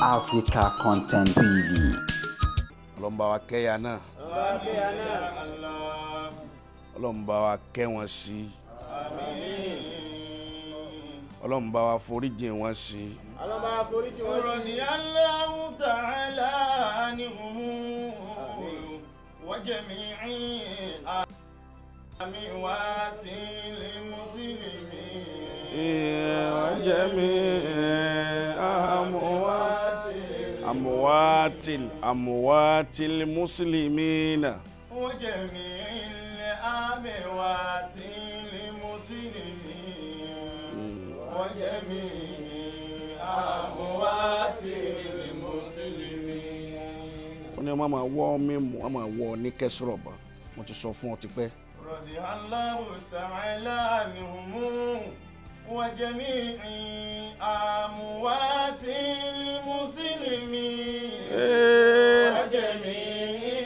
Africa Content TV. Ọlọ́run bá wa kẹ́yà náà. Ọlọ́run bá wa kẹ́ wọn sí. Ọlọ́run bá wa foríjìn wọn sí. Ọlọ́run bá wa foríjìn wọn sí. Radiyallahu ta'ala anhum wa jami'i amwatil muslimin. Wa jami'i amwatil muslimina. Wa jami'il amwatil muslimin. Wa jami'il amwatil muslimin. Ó ní ọmọ máa wọ́ mímu, ọmọ máa wọ́ ní kẹsìrọ̀bà, mo ti sọ fún ọ tipẹ́. Radiyallahu ta'ala anhum wa jami'i amwatil muslimin. Wa jami'i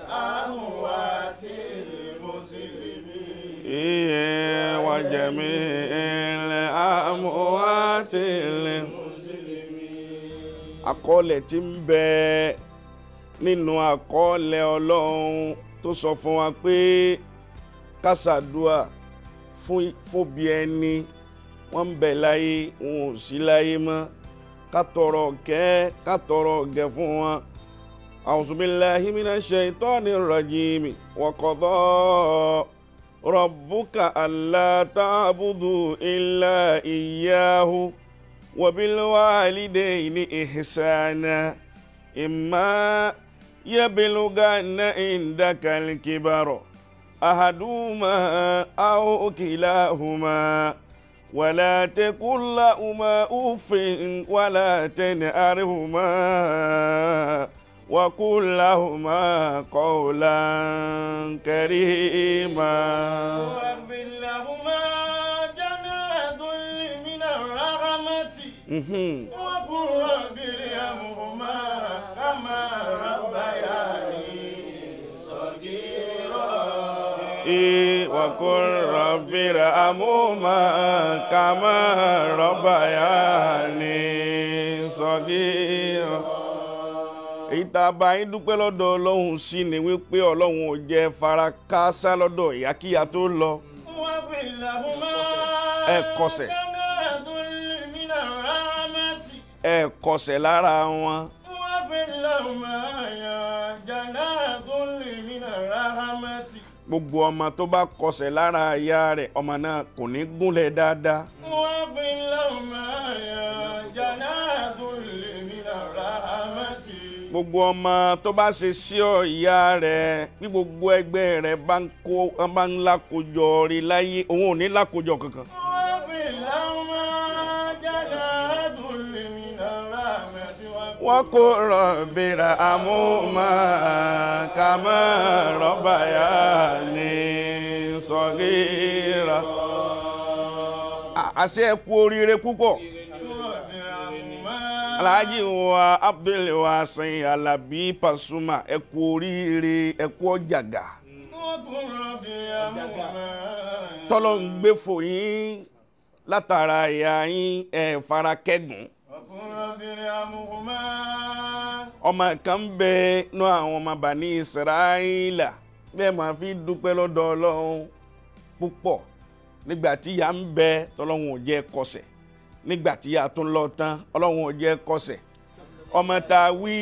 amwatil muslimin. Wa jami'il amwatil muslimin. Àkọọ́lẹ̀ tí ń bẹ nínú àkọọ́lẹ̀ Ọlọ́run tó sọ fún wa pé ká ṣàdúà fún bí ẹni wọ́n ń bẹ láyé wọn ò sí láyé mọ́, ká tọrọ kẹ́ ká tọrọ gẹ̀ fún wọn. A'udhu billahi minash shaitani rrajim wa qada rabbuka alla ta'budu illa iyyahu wa bil walidayni ihsana imma yablughanna indakal kibara ahaduhuma aw kilahuma wala taqul lahuma uffin wala tanharhuma wa qul lahuma qawlan karima. Waghfir lahuma janaha dhulli minar rahmati wa qul rabbi irhamhuma kama rabbayani saghira. Wa qul rabbi irhamhuma kama rabbayani saghira. Èyí tá a bá yín dúpẹ́ lọ́dọ̀ Ọlọ́run sí ni wípé Ọlọ́run ò jẹ́ fara káásá lọ́dọ̀ ìyákíyà tó lọ. Ẹ kọsẹ̀. Ẹ kọsẹ̀ lára wọn. Gbogbo ọmọ tó bá kọsẹ̀ lára ìyá rẹ̀, ọmọ náà kò ní gúnlẹ̀ dáadáa. Gbogbo ọmọ tó bá ṣe sí ọ ìyá rẹ̀, bí gbogbo ẹgbẹ́ rẹ̀ bá ń kó bá ń lákòjọ rí láyé, òun ò ní lákòjọ kankan. Wọ́n kó rọ̀bìrà àmúmọ́ kàmọ́ rọ̀bàyà ní sọ̀gíra. Àṣẹ ẹ kú oríire púpọ̀. Alhaji wa Abdul Wasin Alabi Pasuma, ẹ kú oríire, ẹ kú ọjàgà. Tọ́lọ́ ń gbé fò yín látara ìyá yín, ẹ fara kẹ́gùn. Ọmọ kan bẹ nú àwọn ọmọ Bani Israẹla bẹ́ẹ̀ máa fi dúpẹ́ lọ́dọ̀ Ọlọ́run púpọ̀ nígbà tí ìyá ń bẹ tọ́lọ́run ò jẹ́ kọsẹ̀, nígbà tí ìyá tún lọ tán Ọlọ́run ò jẹ́ kọsẹ̀. Ọmọ tá a wí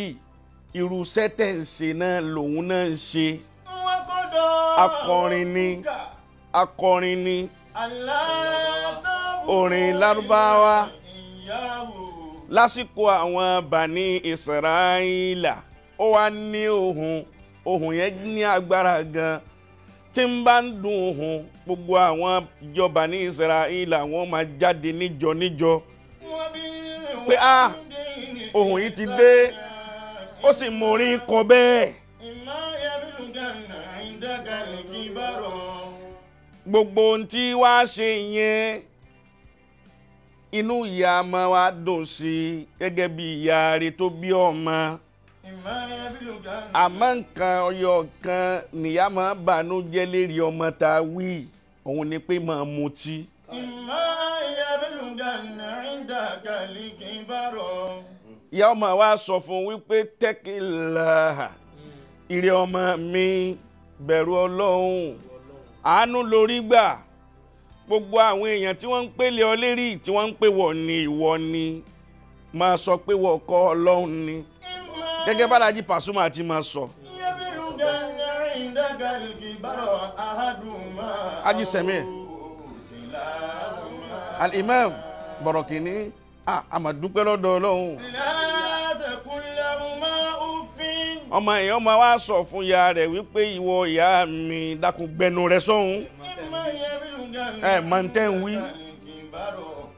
irú sẹ́tẹ̀ǹsì náà lòun náà ń ṣe. Akọrin ni, akọrin ni, orin Lárúbáwá. Lásìkò àwọn Bani Israẹla ó wá ní ohùn, ohùn yẹn ní agbára gan. Tí ń bá ń dùn ohùn, gbogbo àwọn ìjọ Bani Israẹla wọ́n máa jáde níjọ níjọ pé a ohùn yìí ti dé, ó sì mórí kọ bẹ́ẹ̀. Gbogbo ohun tí wàá ṣe yẹn, inú ìyá ọmọ wa dùn sí gẹ́gẹ́ bí ìyá rẹ̀ tó bí ọmọ. Àmọ́ nǹkan ọyọ kan nìyá máa bànújẹ́ lérí ọmọ tá a wí, òun ni pé máa mutí. Ìmọ̀ yablughanna indaka al-kibara. Ìyá ọmọ wa sọ fún wípé tẹ́kìlá ìrẹ ọmọ mi bẹ̀rù Ọlọ́run àánú lórí gbà gbogbo àwọn èèyàn tí wọ́n ń pèlè ọ lérí tí wọ́n ń pè wọ̀ ni ìwọ ni máa sọ pé wọ́n kọ́ Ọlọ́run ni gẹ́gẹ́ bálájí Pasuma ti máa sọ. Haji Semi Al-Imam Bọ̀rọ̀kìnní a máa dúpẹ́ lọ́dọ̀ Ọlọ́run. Ọmọ èèyàn máa wá sọ fún ìyá rẹ̀ wípé ìwọ ìyá mi dákun gbẹnu rẹ sọ́hun. Ẹ mọ̀ ń tẹ́ ń wí.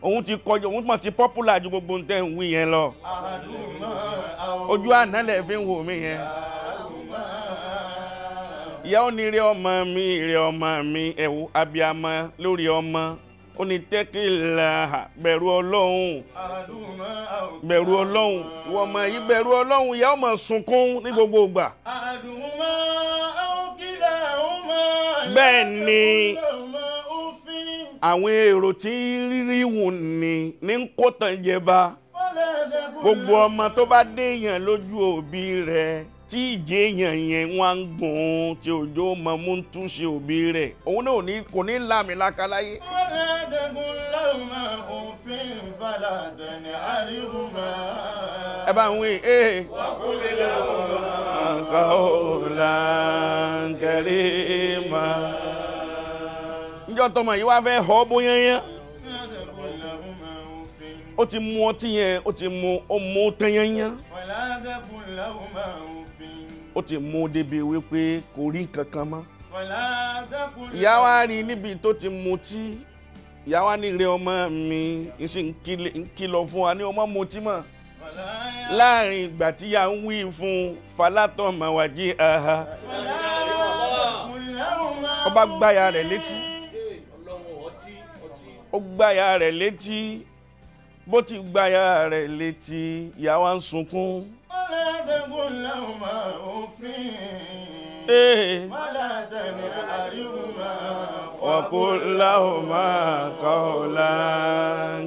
Òun ti kọjá òun mọ̀ ti popular ju gbogbo ń tẹ́ ń wí yẹn lọ. Ojú àná lẹ̀ fi ń wò mí yẹn. Ìyá ò ní rí ọmọ mi rí ọmọ mi ẹ̀wù abiyamọ lórí ọmọ. Ó ní tẹ́kìlá bẹ̀rù Ọlọ́run bẹ̀rù Ọlọ́run ìwọ ọmọ yìí bẹ̀rù Ọlọ́run ìyá ọmọ sunkún ní gbogbo ìgbà. Bẹ́ẹ̀ ni àwọn èrò tí rírí wù ní ní ń kó tàn jẹba gbogbo ọmọ tó bá déèyàn lójú òbí rẹ̀ tí ìjẹ́ èèyàn yẹn wọ́n ń gùn tí òjò mọ̀ mú ń túnṣe òbí rẹ̀ òun náà kò ní láàmì láka láyé. Ẹ bá ń wí ee. Njọ́ tọmọ yìí wá fẹ́ họ bóyá yẹn. Ó ti mu ọtí yẹn ó ti mu ó mu tẹ́yẹ́yẹ́. Ó ti mú débi wípé kò rí nǹkan kan mọ́. Ìyá wa rí níbi tó ti mutí ìyá wa ní ìrẹ ọmọ mi ń sì ń kìlọ̀ fún wa ní ọmọ mutí mọ́. Láàrin ìgbà tí ìyá ń wí fún Falátọ̀ Màwájí aha ó bá gbáya rẹ̀ létí ó gbáya rẹ̀ létí bó ti gbáya rẹ̀ létí ìyá wa ń sunkún. وقل لهما قولا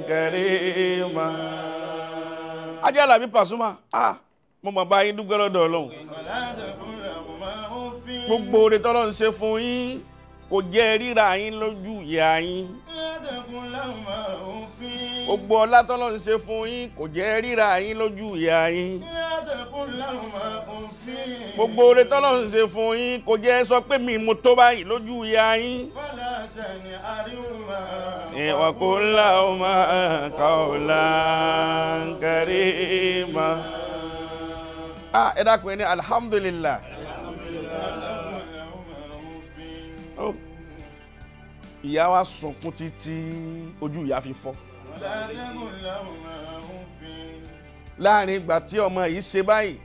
كريما. Ajé Àlàbí Pasuma mo mọ̀ bá yín dúpẹ́ lọ́dọ̀ Ọlọ́run. Gbogbo oore tọ́lọ́run ṣe fún yín kò jẹ́ ríra yín lójú ìyá yín. Gbogbo ọlá tọ́lọ́run ṣe fún yín kò jẹ́ ríra yín lójú ìyá yín. Gbogbo oore tọ́lọ́run ṣe fún yín kò jẹ́ sọ pé mi mo tó báyìí lójú ìyá yín. Wa qul lahuma qawlan karima. Ẹ dákun ẹ ní alhamdulillah. Ìyá wa sunkún títí ojú ìyá fi fọ́. Láàrin ìgbà tí ọmọ yìí ṣe báyìí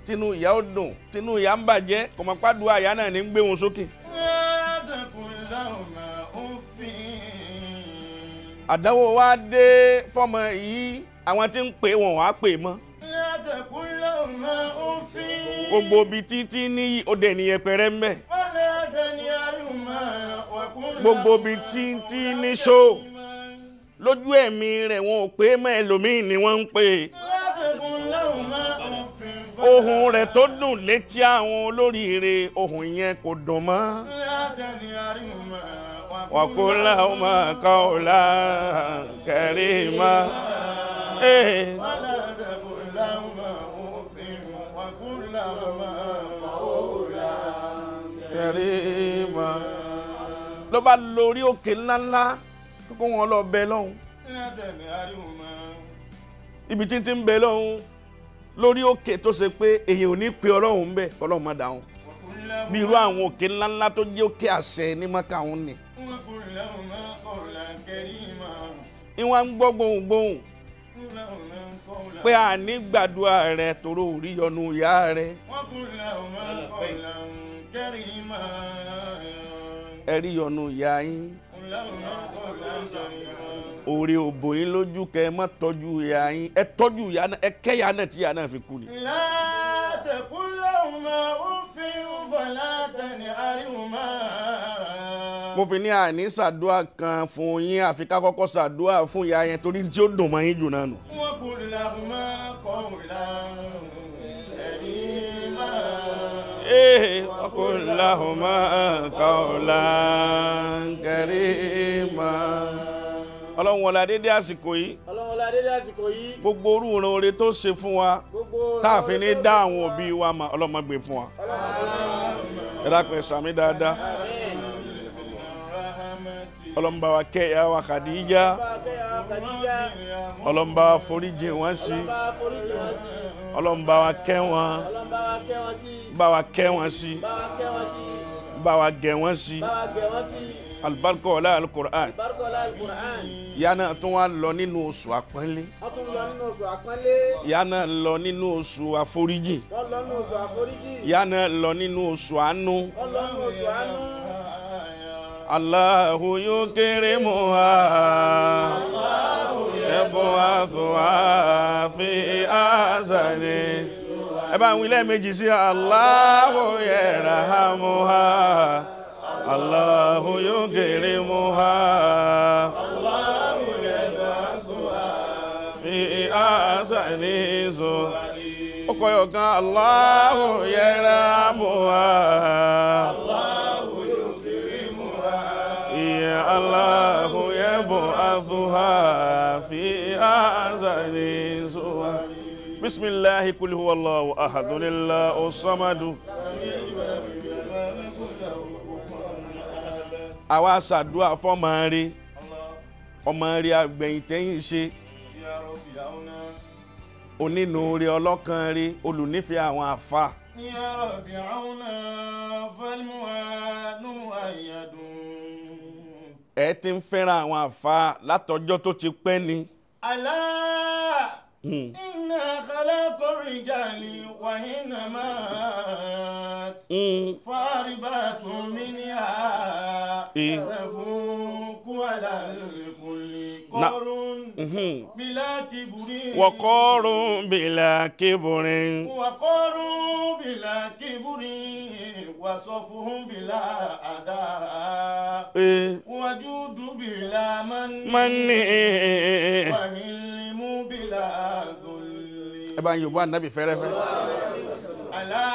tínú ìyá ó dùn tínú ìyá ń bàjẹ́ kò mọ̀ pàdùn àyà náà ní ń gbé wọn sókè. Àdánwò wa dé fọmọ yìí àwọn tí ń pè wọn wàá pè mọ́. Gbogbo ibi títí ní òde ènìyàn pẹrẹ ń bẹ. Gbogbo ibi títí ní ṣó lójú ẹ̀mí rẹ̀ wọn ò pé mọ́ ẹlòmíì ni wọ́n ń pè. Ohùn rẹ̀ tó dùn létí àwọn olóríire ohùn yẹn kò dùn mọ́. Wa qul lahuma qawlan karima. Karima. Ló bá lórí òkè ńláńlá kókó wọn lọ bẹ lọ́hùn. Ibi tí ń ti ń bẹ lọ́hùn lórí òkè tó ṣe pé èyàn ò ní pe Ọlọ́run bẹ́ẹ̀ kọ́lọ́run má dáhùn. Bí irú àwọn òkè ńláńlá tó jẹ́ òkè àṣẹ ní Mọ́kà òun ni. Ìwọ̀n ń gbọ́ gbohùngbohùn pé a ní gbàdúrà rẹ tòró orí yọnu ìyá rẹ. Ẹ rí yọnu ìyá yín. Oore òbò yín lójú kẹ ẹ má tọ́jú ìyá yín ẹ tọ́jú ìyá náà ẹ kẹ́ ìyá náà tí ìyá náà fi kú ni. Mo fi ní àní ṣàdúà kan fún yín àfi ká kọ́kọ́ ṣàdúà fún ìyá yẹn torí tí ó dùn mọ́ yín jù náà nù. وقل لهما قولا كريما. Ee, وقل لهما قولا كريما. Ọlọ́run wọlá dédé àsìkò yìí. Ọlọ́run la dédé àsìkò yìí. Gbogbo orú ìran oore tó ṣe fún wa Gbogbo tá a fi ní dá àwọn òbí wa mọ̀, Ọlọ́run má gbé fún wa. Ẹ dákun, ẹ ṣàmín dáadáa. Ọlọ́run bá wa kẹ́ ìyá wa Khadija. Bá a kẹ́ ìyá Khadija. Ọlọ́run bá wa foríjì wọ́n sí. Ọlọ́run bá wa foríjì wọ́n sí. Ọlọ́run bá wa kẹ́ wọn. Ọlọ́run bá wa kẹ́ wọn sí. Bá wa kẹ́ wọn sí. Bá wa kẹ́ wọn sí. Bá wa gẹ̀ wọ́n sí. Bá wa gẹ̀ wọ́n sí. Alibarika ọlá alukur'an. Barikọ́lá alukur'an. Ìyá náà tún wá lọ nínú oṣù àpọ́nlé. Wọ́n tún lọ nínú oṣù àpọ́nlé. Ìyá náà lọ nínú oṣù àforíjì. Wọ́n lọ nínú oṣù àforíjì. Ìyá náà lọ nínú oṣù àánú. Wọ́n lọ nínú oṣù àánú. Allahu yukrimuha yab'athuha fi ahsani. Ẹ bá ń wí lẹ́ẹ̀mejì sí Allahu yarhamuha. Allahu yukrimuha. Fi ahsani ó kọ́ yọ̀ kan Allahu yarhamuha. Ya Allahu yab'athuha fi ahsani suwar. Bismillahi kul huwa Allahu ahadun Allahu samadu. Àwa ṣàdúà fọ́mọ rí, ọmọ rí agbẹ̀yìntẹ́yìn ṣe, يا رب عونا. onínúure, ọlọ́kan rí, olùnífẹ̀ẹ́ àwọn àfa. يا رب عونا فالمؤان مؤيد. Ẹ ti ń fẹ́ràn àwọn àfa látọjọ́ tó ti pẹ́ ni. ألا إن خلق الرجال وإنما فاربات منها تفوق على الكل قر بلا كبر. وقار بلا كبر. وقار بلا كبر وصفهم بلا أداء وجود بلا من من وهلم بلا ذل. Ẹ bá ń yòbó ànábì fẹ́rẹ́fẹ́. ألا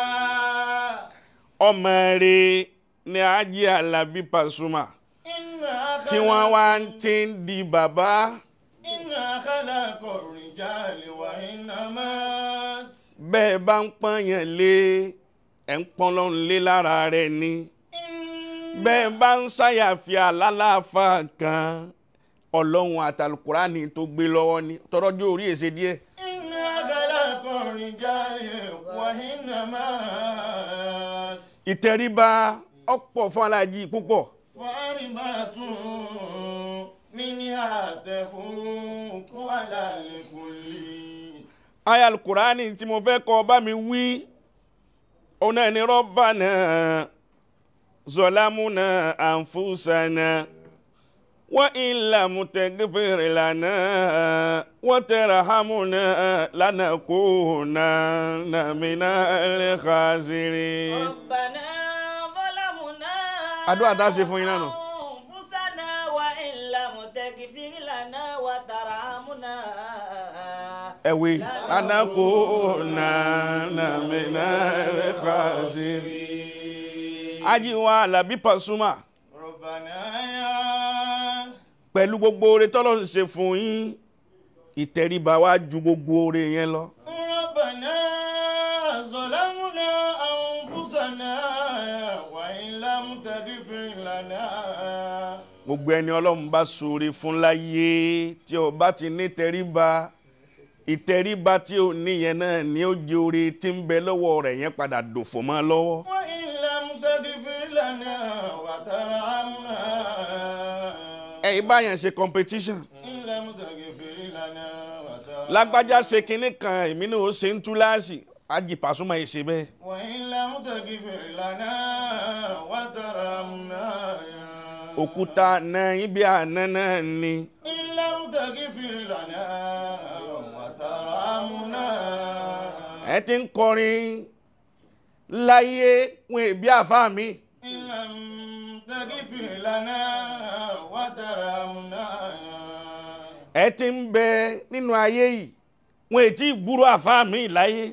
Ọmọ rẹ̀ ni Haji Alabi Pasuma إن tí wọ́n wá ń ti ń di bàbá. إن خلق الرجال وإنما Bẹ́ẹ̀ bá ń pọ́n yẹn lé, ẹ̀ ń pọ́n lọ́run lé lára rẹ̀ ni. Bẹ́ẹ̀ bá ń ṣàyàfi àlálàáfà kan, Ọlọ́run àtàlùkùránì tó gbé lọ́wọ́ ni tọrọjú orí èsè díẹ̀. إن خلق الرجال وإنما Ìtẹríba ọ̀pọ̀ fún Aláàjì púpọ̀. فاربات منها تفوق على الكل. Aya alukurani tí mo fẹ́ kọ́ bá mi wí, òun náà ni Rabbana zalamuna anfusana wa in lam taghfir lana wa tarhamuna lanakunanna minal khasirin. ربنا ظلمنا Àdúrà tá a ṣe fún yín náà nù. أنفسنا وإن لم تغفر لنا وترحمنا Ẹ wí lanakunanna minal khasirin. Haji wa Alabi Pasuma, ربنا يا pẹ̀lú gbogbo oore tọ́lọ́run ṣe fún yín, ìtẹríba wa ju gbogbo oore yẹn lọ. ربنا ظلمنا أنفسنا وإن لم تغفر لنا. Gbogbo ẹni Ọlọ́run bá ṣoore fún láyé tí ó bá ti ní tẹríba, ìtẹríba tí ò ní yẹn náà ni ó jẹ oore tí ń bẹ lọ́wọ́ rẹ̀ yẹn padà dòfò mọ́ lọ́wọ́. وإن لم تغفر لنا وترحمنا. Ẹ̀yin báyẹn ṣe competition. إن لم تغفر لنا وترحمنا. Lágbájá ṣe kinní kan, èmi náà ó ṣe ń túláàsì. Haji Pasuma yìí ṣe bẹ́ẹ̀. وإن لم تغفر لنا وترحمنا. Òkúta náà ibi àná náà ni. إن لم تغفر لنا وترحمنا. Ẹ ti ń kọrin láyé wọn èbí àfa mi. إن لم تغفر لنا Ẹ ti ń bẹ nínú ayé yìí, wọn ètí gbúrò àfáà mi láyé.